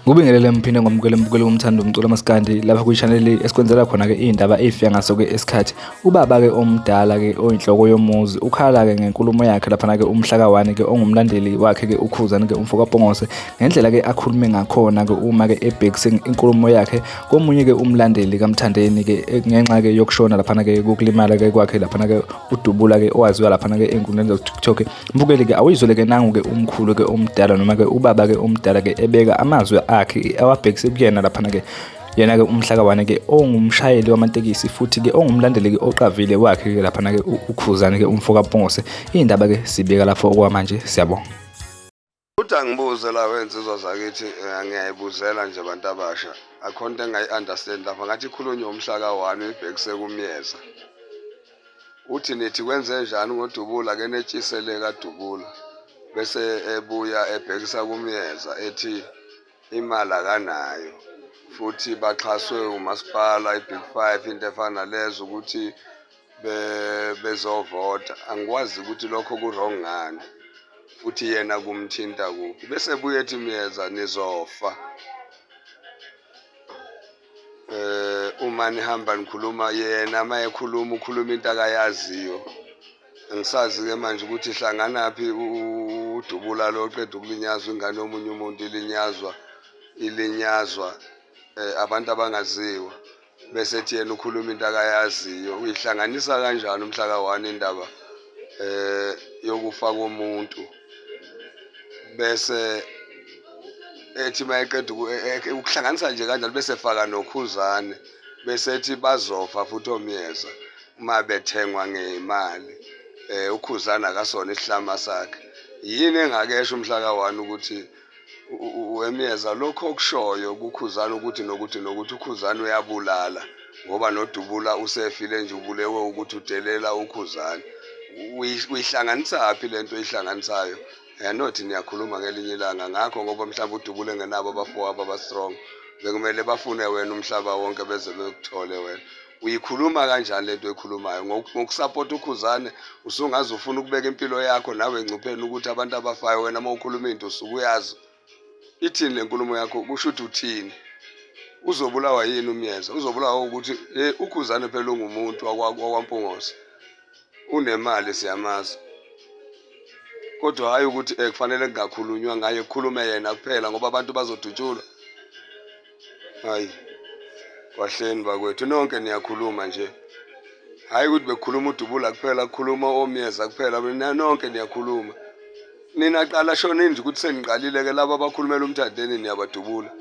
Kubingelele mphinde ngomukele mbukeli womthando umculo maskandi lapha kwi-channel esikwenzela khona-ke iy'ndaba ey'fika ngaso-ke isikhathi. Ubaba-ke omdala-ke oyinhloko yomuzi ukhala-ke ngenkulumo yakhe laphana-ke umhla ka-1-ke ongumlandeli wakhe-ke uKhuzani-ke umfo kaPongose ngendlela-ke akhulume ngakhona-ke uma-ke ebhekise inkulumo yakhe komunye-ke umlandeli kaMthandeni-ke ngenxa-ke yokushona laphana-ke kokulimala-ke kwakhe laphana-ke uDubula-ke owaziwa laphana-ke ey'nkundleni zaku-TikTok. Mbukeli-ke awuyizwele-ke nangu-ke umkhulu-ke omdala noma-ke ubaba-ke omdala-ke ebeka amazwi akhe awabhekise kuyena laphana-ke yena-ke umhlakawane-ke ongumshayeli wamatekisi futhi-ke ongumlandeli-ke oqavile wakhe-ke laphana-ke uKhuzani-ke umfo kaMpungose. Iy'ndaba-ke sibeka lapho okwamanje, siyabonga. Uthi angibuze la wensizwa zakithi ngiyayibuzela nje bantu abasha akho nto engayi-understand lapha ngathi ikhulunywa umhla ka-1 uyibhekise kumyeza uthi nithi kwenze njani ngodubula ke netshisele kadubula bese ebuya ebhekisa kumyeza ethi imali akanayo futhi baxhaswe umasipala i-big five into efana nalezo ukuthi bezovota angikwazi ukuthi lokho ku-wrong ngani futhi yena kumthinta kuphi bese buye ethi myeza nizofa eh uma nihamba nikhuluma yena uma ekhuluma ukhuluma into akayaziyo. Angisazi-ke manje ukuthi hlanganaphi udubula lo oqeda ukulinyazwa ingane yomunye umuntu ilinyazwa ilinyazwa abantu abangaziwa bese ethi yena ukhuluma into akayaziyo. Uyihlanganisa kanjani umhla ka-one indaba yokufa komuntu bese ethi uma eqeda ukuhlanganisa nje kanjalo bese efaka noKhuzane bese ethi bazofa futhi oMyeza. Uma bethengwa ngemali uKhuzani akasona isihlama sakhe. Yini engakesho umhla ka-1 ukuthi uMyeza lokhu okushoyo kuKhuzani ukuthi nokuthi nokuthi uKhuzani uyabulala ngoba noDubula usefile nje ubulewe ukuthi udelela uKhuzani. Uyihlanganisaphi le nto oyihlanganisayo? Nothi niyakhuluma ngelinye ilanga ngakho ngoba mhlawumbe uDubula engenabo abafowabo aba-strong bekumele bafune wena umhlaba wonke beze bekuthole wena. Uyikhuluma kanjani lento oyikhulumayo ngokusapota uKhuzane usungaze ufuna ukubeka impilo yakho nawe engcupheni ukuthi abantu abafayo wena uma ukhuluma into usuke uyazi ithini le nkulumo yakho kusho ukuthi uthini uzobulawa yini uMyeza uzobulawa ukuthi hey uKhuzane phela ungumuntu wakwaMpungose unemali siyamazi kodwa hhayi ukuthi kufanele kungakhulunywa ngaye kukhulume yena kuphela ngoba abantu bazodutshulwa. Hayi kwahleni bakwethu nonke niyakhuluma nje hhayi ukuthi bekukhuluma udubula kuphela kukhuluma omyeza kuphela nonke niyakhuluma nina qala shonini nje ukuthi seniqalile-ke laba abakhulumela umthandeni niyabadubula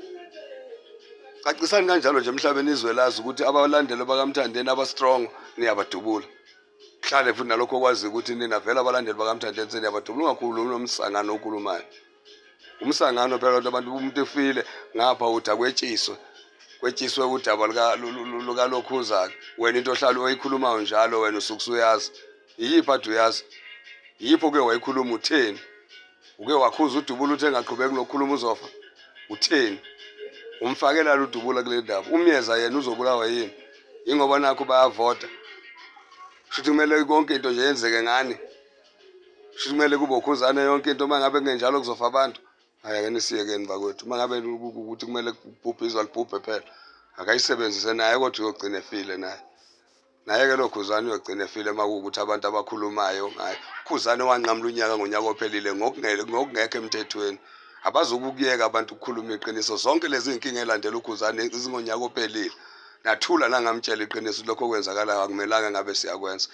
cacisani kanjalo nje emhlabeni izwe lazi ukuthi abalandeli bakamthandeni aba-strong niyabadubula kuhlale futhi nalokho okwazi ukuthi nina vele abalandeli bakamthandeni seniyabadubula ungakhulumi nomsangano okhulumayo Umsangano phela ukuthi abantu umuntu efile ngapha uthi akwetshiswe kwetshiswe udaba lukalokhuza-ke wena into ohlala oyikhulumayo njalo wena usuke usuyazi iyiphi ade uyazi yiphi oke wayikhuluma utheni uke wakhuza udubula uthi engaqhubeki nokukhuluma uzofa utheni umfakela ludubula kule ndaba umyeza yena uzobulawa yini yingoba nakho bayavota shuthi kumele konke into nje yenzeke ngani Shuthi kumele kube ukhuzane yonke into uma ngabe kungenjalo kuzofa abantu. Hhayi ake nisiyekeni bakwethu. Uma ngabe ukuthi kumele kubhubhe izwe alibhubhe phela. Akayisebenzise naye kodwa uyogcina efile naye. Naye-ke lo Khuzani uyogcina efile uma kuwukuthi abantu abakhulumayo ngaye. Khuzani wanqamula unyaka ngonyaka ophelile ngokungekho emthethweni. Abazukukuyeka abantu ukukhuluma iqiniso. Zonke lezi zinkinga elandela uKhuzani zingonyaka ophelile. Nathula nangamtshela iqiniso ukuthi lokho okwenzakalayo akumelanga ngabe siyakwenza.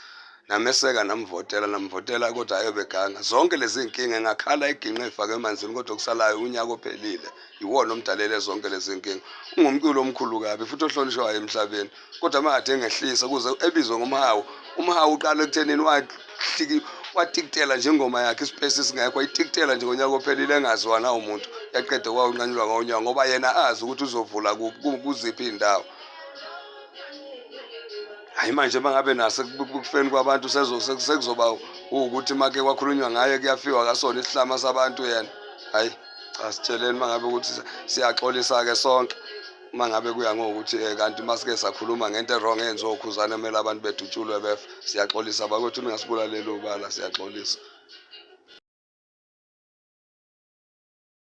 Nameseka namvotela namvotela kodwa ayobeganga. Zonke lezi zinkinga engakhala iginqe ifake emanzini kodwa okusalayo unyaka ophelile iwona omdalele zonke lezi zinkinga. Ungumculo omkhulu kabi futhi ohlonishwayo emhlabeni. Kodwa uma kade engehlisa kuze ebizwe ngomhawu, umhawu uqala ekuthenini wahliki watikitela nje ingoma yakhe ispace singekho wayitikitela nje ngonyaka ophelile engaziwa na umuntu yaqeda kwawunqanyulwa ngonyaka ngoba yena azi ukuthi uzovula kuziphi iy'ndawo. Hayi manje mangabe nase kufeni kwabantu sekuzoba ukuthi make kwakhulunywa ngaye kuyafiwa kasona isihlama sabantu yena. Hayi. Cha, sitsheleni uma ngabe ukuthi siyaxolisa-ke sonke uma ngabe kuya ngokuthi kanti uma sike sakhuluma ngento e-wrong eyenziwa uKhuzani, kumele abantu bedutshulwe befe. Siyaxolisa bakwethu, ningasibulaleli ubala, siyaxolisa.